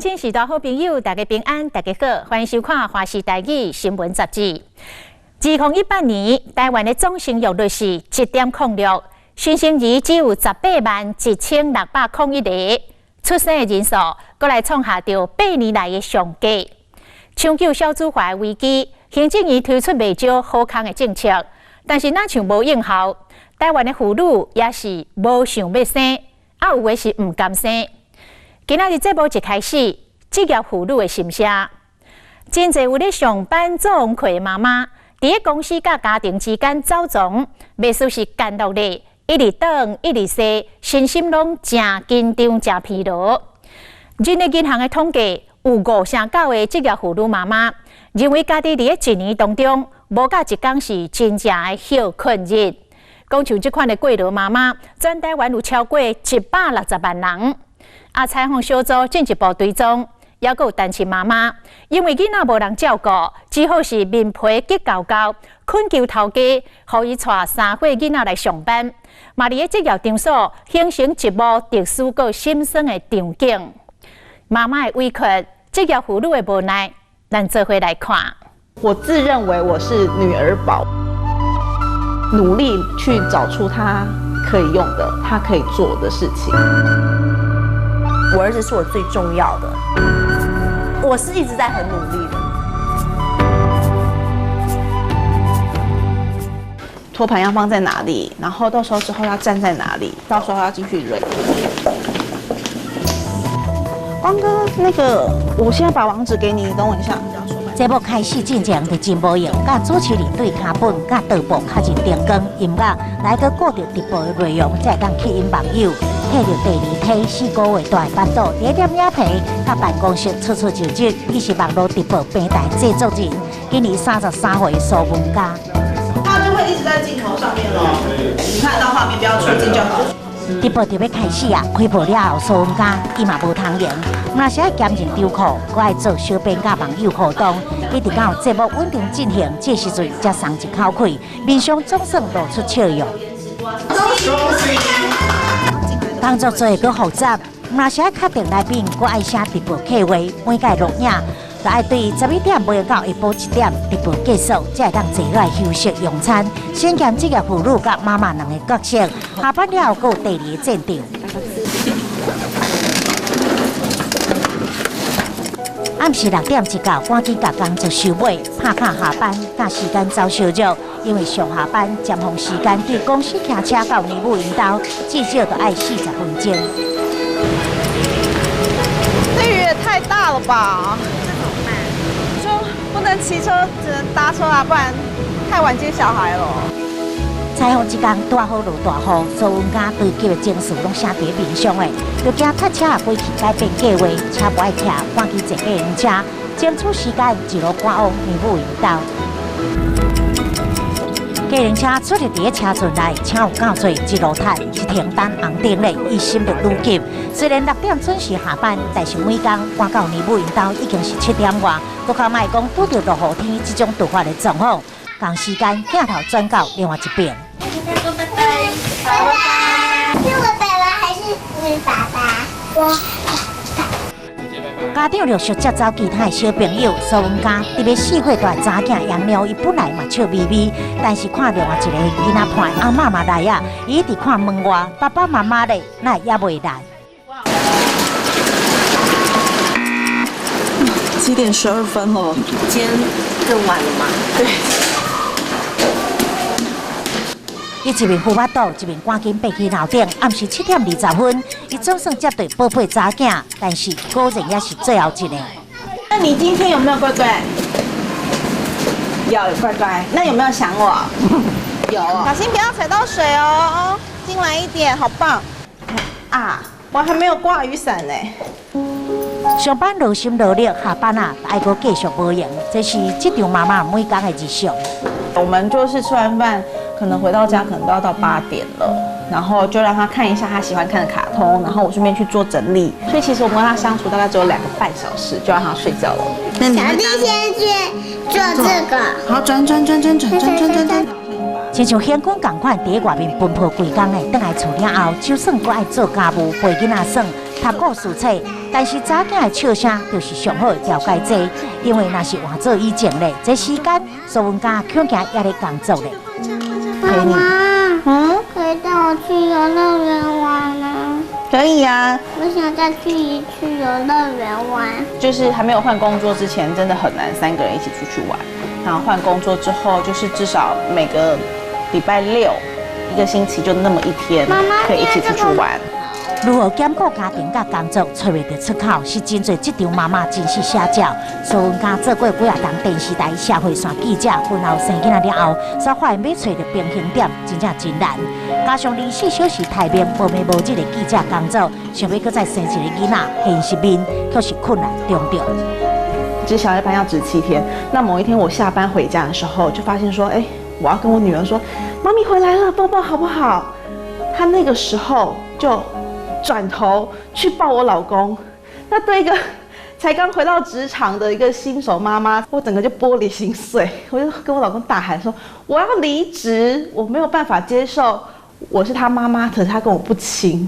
親時代好朋友，大家平安，大家好，歡迎收看《華視台語新聞雜誌》。2018年，台灣的總生育率是1.06，新生兒只有181,601個，出生的人數閣來創下著8年來的上低。搶救少子化的危機，行政院推出袂少好康的政策，但是若像無應效，台灣的婦女也是無想欲生，啊有的是毋甘生。今仔日節目一開始，職業婦女的心聲，真濟有咧上班做功課的媽媽，佇咧公司佮家庭之間走傱，袂輸是干落咧，一直轉，一直踅，身心攏誠緊張、誠疲勞。人力銀行的統計，有59%的職業婦女媽媽認為家己佇咧一年當中，無甲一工是真正的歇睏日。講像這款的過勞媽媽，全台灣有超過160萬人。啊！採訪小組進一步追蹤，猶閣有單親媽媽，因為囡仔無人照顧，只好是面皮激厚厚，懇求頭家，予伊帶3歲囡仔來上班。嘛佇咧職業場所形成一幕特殊閣心酸的場景。媽媽的委屈，職業婦女的無奈，咱做伙來看。我自認為我是女兒寶，努力去找出他可以用的、他可以做的事情。我兒子是我最重要的，我是一直在很努力的。托盤要放在哪裡？然後到時候之後要站在哪裡？到時候要進去蕊。光哥，那個我現在把網址給你，你等我一下。節目開始進前就真無閒，佮主持人對跤本、佮導播較認燈光、音樂，來閣顧著直播的內容，才會當吸引網友。摕著第二梯4個月大的腹肚，佇咧攝影棚佮辦公室出出入入，伊是網路直播平台製作人，今年33歲的蘇文嘉。他就會一直在鏡頭上面咯，你看到畫面不要出鏡就好。直播就欲開始啊！開播了後，蘇文嘉伊嘛無通閒，若是愛兼任張庫，閣愛做小編佮網友互動，一直到節目穩定進行，這時陣才鬆一口氣，面上總算露出笑容。工作做得閣複雜，若是愛敲定來賓，閣愛寫直播計畫，每屆錄影，都愛對11點袂到下晡1點直播結束，才會當坐落來休息用餐。身兼職業婦女佮媽媽兩个角色，下班了後閣有第二个戰場。暗時6點一到，趕緊共工作收尾，拍卡下班，佮時間走相約，因為上下班尖峰時間對公司騎車到年母𪜶兜，至少都愛40分鐘。這雨也太大了吧！這怎麼辦？就不能騎車，只能搭車啊，不然太晚接小孩了。採訪這工拄好落大雨，蘇文嘉堆積的情緒攏寫佇面上的，就驚塞車規氣改變計劃，車無愛騎，趕緊坐計程車，爭取時間一路趕往年母𪜶兜。計程車出入佇咧車陣內，車有夠濟，一路塞，一停等紅燈咧，伊心就愈急。雖然6點準時下班，但是每工趕到年母𪜶兜已經是7點外，閣較莫講拄著落雨天這種突發的狀況，仝時間鏡頭轉到另外一邊。拜拜，拜拜。是我爸爸還是你爸爸？我爸爸。家長陸續接走其他的小朋友，蘇文嘉特別4歲大查囝楊妙，伊本來嘛笑眯眯，但是看另外一個囡仔伴阿嬤嘛來啊，伊一直看門外，爸爸媽媽咧，哪會猶未來？7點12分了，今天更晚了嗎？對。伊一面扶腹肚，一面趕緊爬起樓頂。暗時7點20分，伊總算接到寶貝查囝，但是果然也是最後一個。那你今天有沒有乖乖？有乖乖。那有沒有想我？有。小心不要踩到水哦，進來一點，好棒。啊，我還沒有掛雨傘呢。上班勞心勞力，下班啊，愛閣繼續無閒，這是這場媽媽每工的日常。我們就是吃完飯，可能回到家可能都要到8點了，然後就讓他看一下他喜歡看的卡通，然後我順便去做整理。所以其實我們跟他相處大概只有2個半小時，就讓他睡覺了。小弟先去做這個。好，轉轉轉轉轉轉轉轉轉。親像賢君仝款，佇咧外面奔波規工的，轉來厝了後，就算閣愛做家務、陪囡仔耍，讀故事冊，但是查囝的笑聲就是上好的調解劑，因為若是換做以前咧，這時間蘇文嘉恐驚猶咧工作咧。媽媽，嗯，可以帶我去遊樂園玩嗎？可以啊。我想再去一次遊樂園玩。就是還沒有換工作之前，真的很難三個人一起出去玩。然後換工作之後，就是至少每個禮拜六一個星期就那麼一天，可以一起出去玩。如何兼顧家庭佮工作，揣袂著出口，是真濟職場媽媽真實寫照。蘇文嘉做過幾仔冬電視台社會線記者，婚後生囡仔了後，才發現欲揣著平衡點真正真難。加上24小時待命、無暝無日的記者工作，想欲閣再生一个囡仔，現實面卻是困難重重。值小夜班要值7天，那某一天我下班回家的時候，就發現說，哎，我要跟我女兒說，媽咪回來了，抱抱好不好？她那個時候就轉頭去抱我老公，那對一個才剛回到職場的一個新手媽媽，我整個就玻璃心碎，我就跟我老公大喊說，我要離職，我沒有辦法接受我是他媽媽，可是他跟我不親。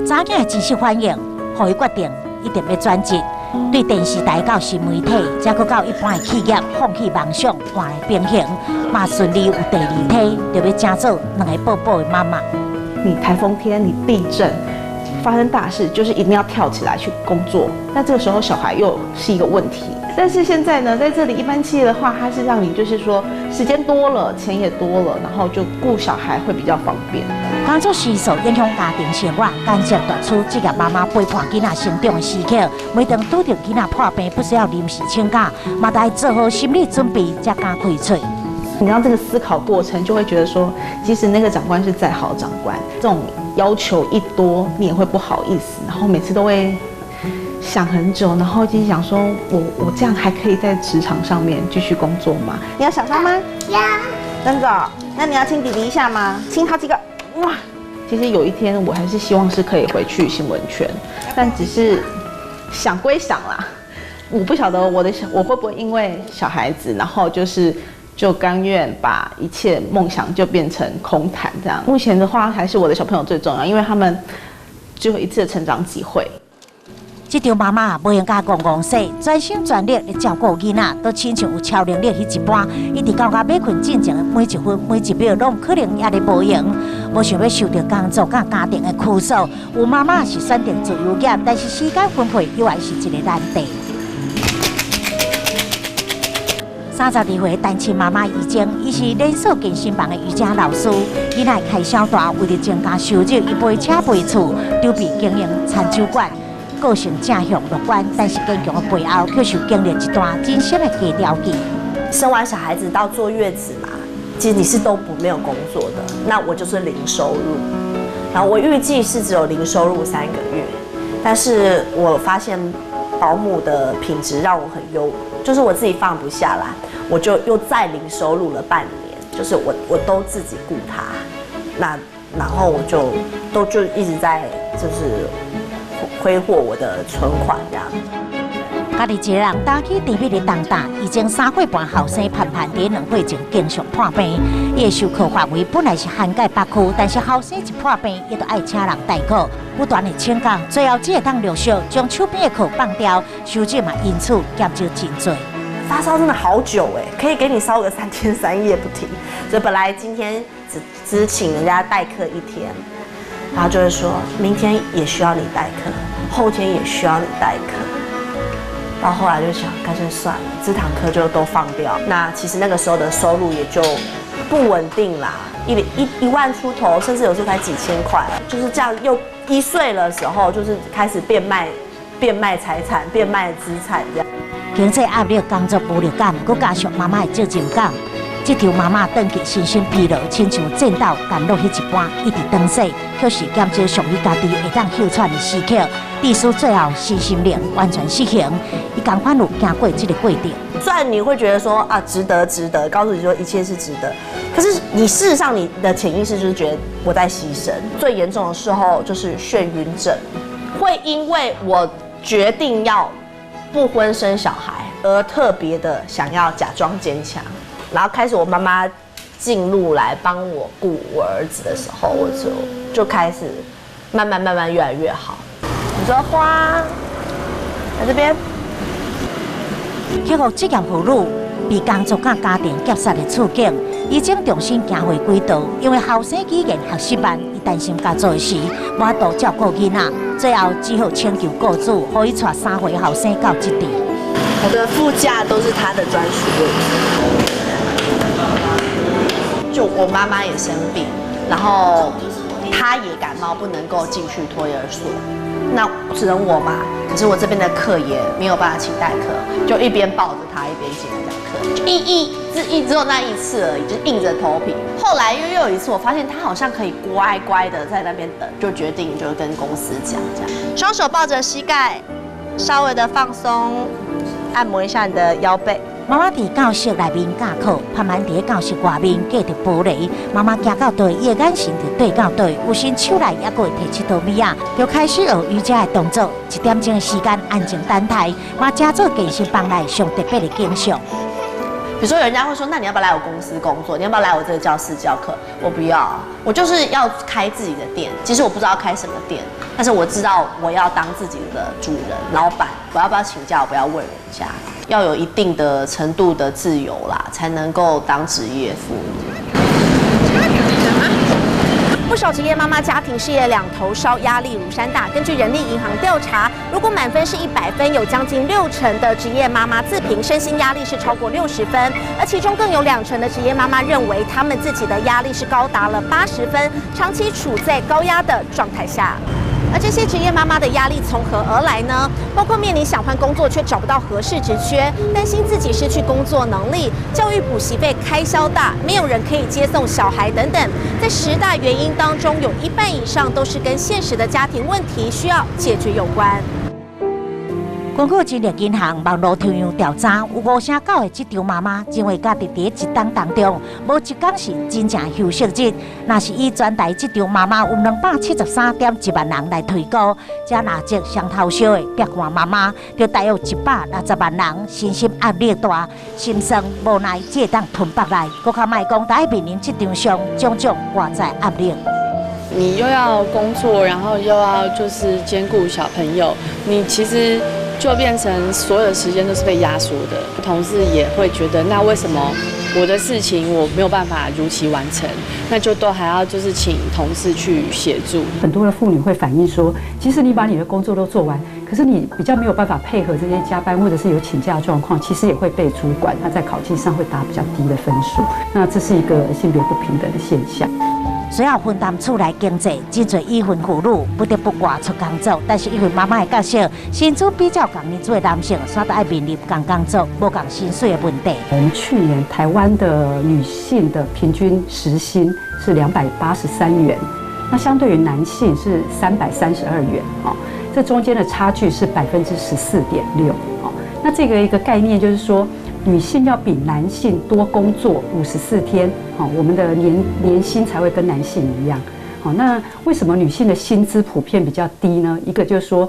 查囝的真實反應，予伊決定一定欲轉職，對電視台到新媒體，再閣到一般的企業，放棄夢想，換來平衡，嘛順利有第二胎，就欲成做兩个寶寶的媽媽。你颱風天，你地震發生大事，就是一定要跳起來去工作。那這個時候小孩又是一個問題。但是現在呢，在這裡一般企業的話，它是讓你就是說時間多了，錢也多了，然後就顧小孩會比較方便。工作時數影響家庭生活，間接奪取職業媽媽陪伴囡仔成長的時刻。每當拄著囡仔破病，不需要臨時請假，嘛得做好心理準備，才敢開喙。你知道這個思考過程，就會覺得說，即使那個長官是再好長官，這種要求一多，你也會不好意思，然後每次都會想很久，然後就想說我這樣還可以在職場上面繼續工作嗎？你要小三嗎？要。真的？那你要親弟弟一下嗎？親好幾個。哇！其實有一天我還是希望是可以回去新聞圈，但只是想歸想啦，我不曉得我會不會因為小孩子，然後就是就甘願把一切夢想就變成空談這樣。目前的話，還是我的小朋友最重要，因為他們只有一次的成長機會。這場媽媽無閒佮戇戇說，全心全力咧照顧囡仔，都親像有超能力彼一般，一直到欲睏進前的每一分每一秒，攏可能猶咧無閒，無想欲受著工作佮家庭的拘束。有媽媽是選擇自由業，但是時間分配猶原是一個難題。32歲單親媽媽怡靜，伊是連鎖健身房的瑜伽老師。囡仔開銷大，為著增加收入，伊賣車賣厝，準備經營餐酒館。個性正向樂觀，但是堅強的背後，卻是經歷一段人生的低潮期。生完小孩子到坐月子嘛，其實你是都不沒有工作的，那我就是零收入。然後我預計是只有零收入3個月，但是我發現保姆的品質讓我很憂，就是我自己放不下來，我就又再零收入了半年，就是我都自己顧他，那然後我就都就一直在就是揮霍我的存款這樣。家己一个人擔起甜蜜的重擔，已經3歲半後生盼盼佇2歲前經常破病。伊的授課範圍本來是涵蓋北區，但是後生一破病，伊就愛請人代課，不斷的請假，最後只會當陸續將手邊的課放掉，收入嘛因此減少真濟。發燒真的好久哎，可以給你燒個3天3夜不停。所以本來今天只請人家代課一天，然後就會說明天也需要你代課，後天也需要你代課。到後來就想乾脆算了，這堂課就都放掉。那其實那個時候的收入也就不穩定啦，一萬出頭，甚至有時候才幾千塊，就是這樣。又1歲的時候，就是開始變賣財產，變賣資產這樣。經濟壓力、工作無力感，閣加上媽媽的責任感，這場媽媽轉去身心疲勞，親像戰鬥甘露彼一般，一直轉洗，卻是減少屬於家己會當歇喘的時刻。致使最後身心靈完全失衡，伊仝款有行過這個過程。雖然你會覺得說啊，值得，值得，告訴你說一切是值得，可是你事實上你的潛意識就是覺得我在犧牲。最嚴重的時候就是眩暈症，會因為我決定要不婚生小孩而特別的想要假裝堅強，然後開始我媽媽進入來幫我顧我兒子的時候，我就開始慢慢慢慢越來越好。你說花，來這邊。克服職業婦女被工作佮家庭夾殺的處境，已經重新行回軌道。因為後生語言學習慢，伊擔心工作時無法度照顧囡仔，最後只好請求雇主，予伊帶3歲後生到這地。我的副駕都是他的專屬位置。就我媽媽也生病，然後她也感冒，不能夠進去托兒所，那只能我嘛。可是我這邊的課也沒有辦法請代課，就一邊抱着他一邊進來講課，一一只一只有那一次而已，就硬着頭皮。後來又有一次，我發現他好像可以乖乖的在那邊等，就決定就跟公司講這樣。雙手抱着膝蓋，稍微的放鬆，按摩一下你的腰背。媽媽佇教室內面教課，潘曼佇教室外面隔著玻璃。媽媽行到佗，伊的眼神就對到佗，有時手內猶閣會提𨑨迌物仔，就開始學瑜伽的動作。一點鐘的時間安靜等待，嘛成做健身房內上特別的景象。比如說，人家會說，那你要不要來我公司工作？你要不要來我這個教室教課？我不要，我就是要開自己的店。其實我不知道開什麼店，但是我知道我要當自己的主人、老闆。我要不要請假？我不要問人家。要有一定的程度的自由啦，才能夠當職業婦女。不少職業媽媽家庭事業兩頭燒，壓力如山大。根據人力銀行調查，如果滿分是100分，有將近6成的職業媽媽自評身心壓力是超過60分，而其中更有2成的職業媽媽認為他們自己的壓力是高達了80分，長期處在高壓的狀態下。而這些職業媽媽的壓力從何而來呢？包括面臨想換工作卻找不到合適職缺，擔心自己失去工作能力，教育補習費開銷大，沒有人可以接送小孩等等。在10大原因當中，有一半以上都是跟現實的家庭問題需要解決有關。根據人力銀行網路抽樣調查，有5成9的職場媽媽認為家己佇一冬當中，無一工是真正休息日。若是以全台職場媽媽有273.1萬人來推估，這若這雙頭燒的白汗媽媽，就大約160萬人，身心壓力大，心酸無奈，才會當吞腹內。閣較莫講，在面臨職場上種種外在壓力。你又要工作，然後又要就是兼顧小朋友，你其實就變成所有的時間都是被壓縮的。同事也會覺得，那為什麼我的事情我沒有辦法如期完成？那就都還要就是請同事去協助。很多的婦女會反映說，其實你把你的工作都做完，可是你比較沒有辦法配合這些加班或者是有請假狀況，其實也會被主管他在考績上會打比較低的分數。那這是一個性別不平等的現象。需要分擔厝內經濟，真濟已婚婦女不得不外出工作。但是因為媽媽的角色，薪資比較仝年資的男性，煞都愛面臨仝工作無仝薪水的問題。我們去年台灣的女性的平均時薪是283元，那相對於男性是332元，哦，這中間的差距是14.6%，哦，那這個一個概念就是說，女性要比男性多工作54天，好，我們的年薪才會跟男性一樣。好，那為什麼女性的薪資普遍比較低呢？一個就是說，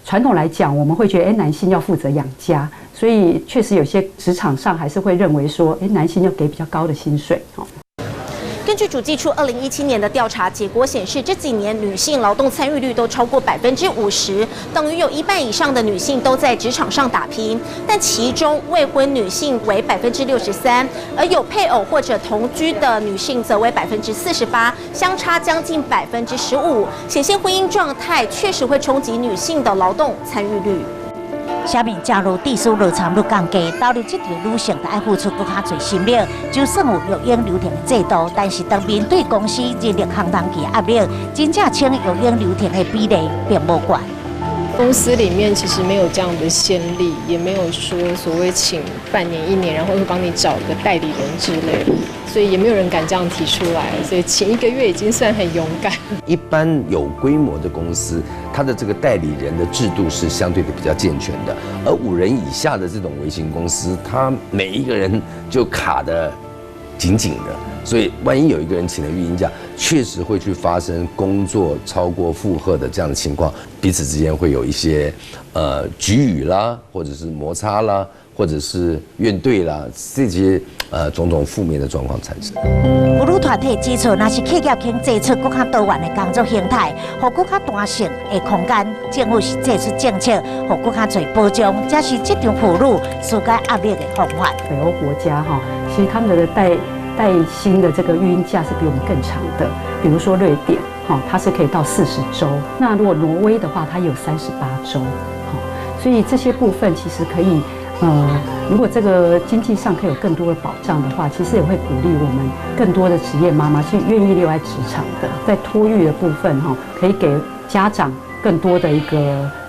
傳統來講，我們會覺得，哎，男性要負責養家，所以確實有些職場上還是會認為說，哎，男性要給比較高的薪水。哦。根據主計處2017年的調查結果顯示，這幾年女性勞動參與率都超過50%，等於有一半以上的女性都在職場上打拼。但其中未婚女性為63%，而有配偶或者同居的女性則為48%，相差將近15%，顯現婚姻狀態確實會衝擊女性的勞動參與率。啥物加入地書落參率降低，投入職場女性就愛付出閣較濟心力。就算有育嬰留停的制度，但是當面對公司人力空窗期壓力，真正請育嬰留停的比例並無懸。公司裡面其實沒有這樣的先例，也沒有說所謂請半年一年，然後會幫你找個代理人之類的，所以也沒有人敢這樣提出來。所以請一個月已經算很勇敢。一般有規模的公司，它的這個代理人的制度是相對的比較健全的，而5人以下的這種微型公司，它每一個人就卡的緊緊的，所以萬一有一個人請了育嬰假，確實會去發生工作超過負荷的這樣的情況，彼此之間會有一些齟齬啦，或者是摩擦啦，或者是怨懟啦，這些種種負面的狀況產生。婦女團體指出，若是企業肯祭出閣較多元的工作形態，予閣較彈性的空間，政府是祭出政策，予閣較濟保障，才是職場婦女紓解壓力的方法。北歐國家哈，其實他們的帶薪的這個育嬰假是比我們更長的，比如說瑞典，哈，它是可以到40週。那如果挪威的話，它有38週，哈，所以這些部分其實可以。如果這個經濟上可以有更多的保障的話，其實也會鼓勵我們更多的職業媽媽去願意留在職場的。在托育的部分，哈，可以給家長更多的一個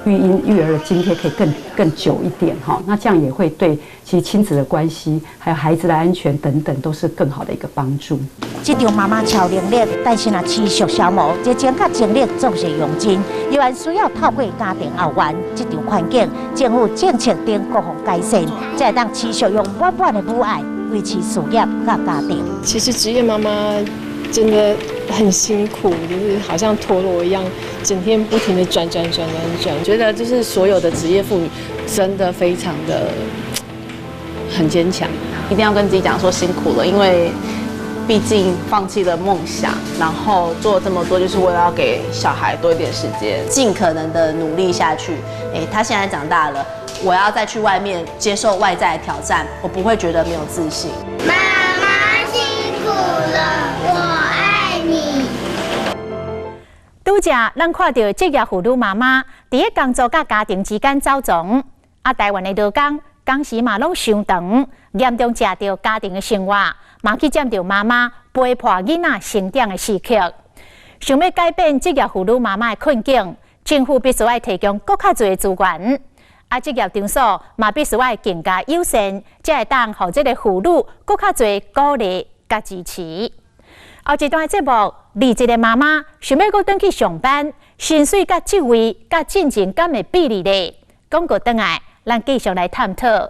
育嬰育兒的津貼，可以更久一點，哈。那這樣也會對其實親子的關係，還有孩子的安全等等，都是更好的一個幫助。職場媽媽超能力，但是若持續消磨，熱情佮精力總是用盡，依然需要透過家庭後援、職場環境、政府政策等各項改善，才會當持續用滿滿的母愛維持事業佮家庭。其實職業媽媽真的很辛苦，就是好像陀螺一樣，整天不停的轉轉轉轉轉。覺得就是所有的職業婦女真的非常的很堅強，一定要跟自己講說辛苦了，因為畢竟放棄了夢想，然後做這麼多，就是為了要給小孩多一點時間，盡可能的努力下去。哎，他現在長大了，我要再去外面接受外在的挑戰，我不會覺得沒有自信。媽媽辛苦了，我愛你。拄才咱看著職業婦女媽媽佇咧工作佮家庭之間走傱，啊，台灣的勞工工時嘛攏傷長，嚴重食著家庭的生活，嘛去佔著媽媽陪伴囡仔成長的時刻。想欲改變職業婦女媽媽的困境，政府必須愛提供閣較濟的資源，啊，職業場所嘛必須愛更加友善，才會當予這个婦女閣較濟鼓勵佮支持。後一段節目，離職的媽媽想欲閣轉去上班，薪水佮職位佮進前敢會比例咧？廣告轉來，咱繼續來探討。